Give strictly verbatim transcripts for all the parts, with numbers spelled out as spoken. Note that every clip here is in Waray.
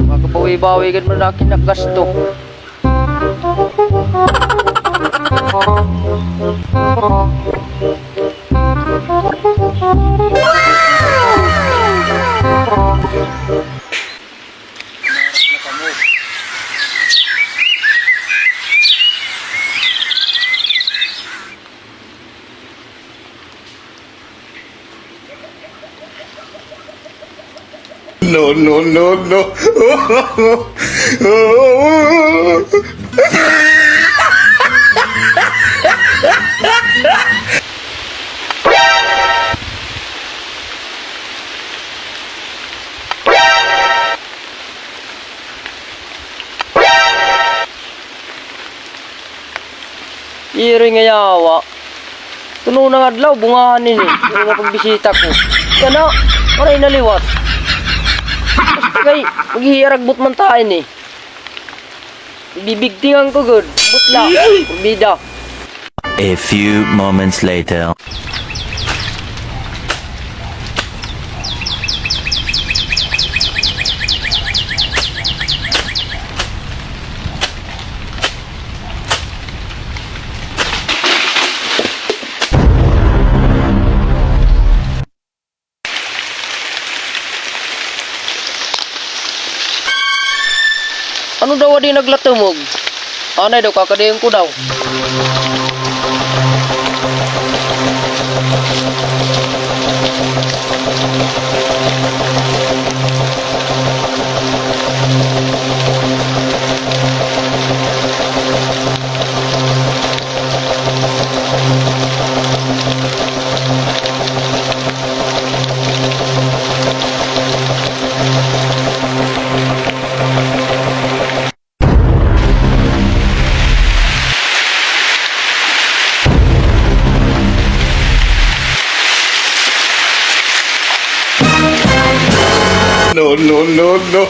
Makabawi-bawi gad man akon gasto. No, no, no, no. Iri nga yawa. Tuno nga adlaw, bungahan ini. Iri nga pagbisita ko. Yana, waray na liwat. Basta kay, maghihiaragbot man ta ini. Ibibigtingan ko gud. Butla. Bida. A few moments later. Ano daw adi naglatumog? Anay daw, kakadayon ko daw. No, no, no, no.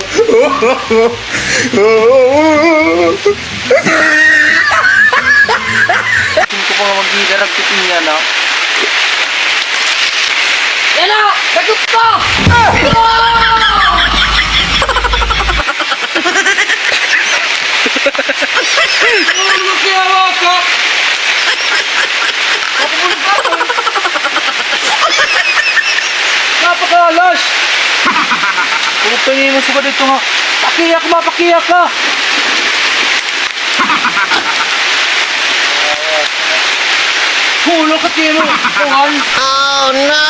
Tingin ko pa nga maghidarag ko niya na. Yana! Lagot ka! Ah! Ano kaya ka? Napakalas! Puta niyo, sugad ito nga. Pakiyak, mapakiyak ka! Hulog ka, Timo! Kuhan! Oh, no!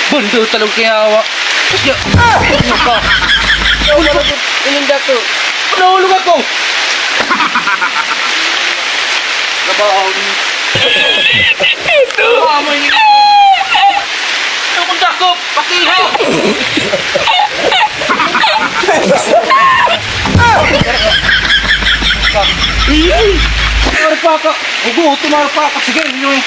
Bundol talog kay awa! Ano ka? Hulog ka! Ininda ko! Nahulog ako! Trabaho niyo. Mama niyo. Ano kong dakop? Pakiho! Marapaka! Hugo, ito marapaka! Sige, yun.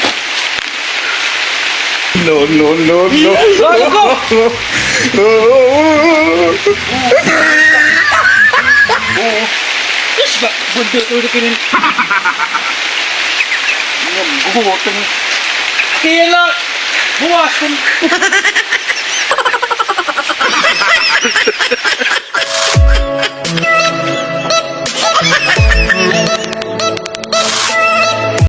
No, no, no, no. Ano ko? Oo. Yes, ba? Bundok ulit yun. Ayan, gugutom. Kaya na, buwasan.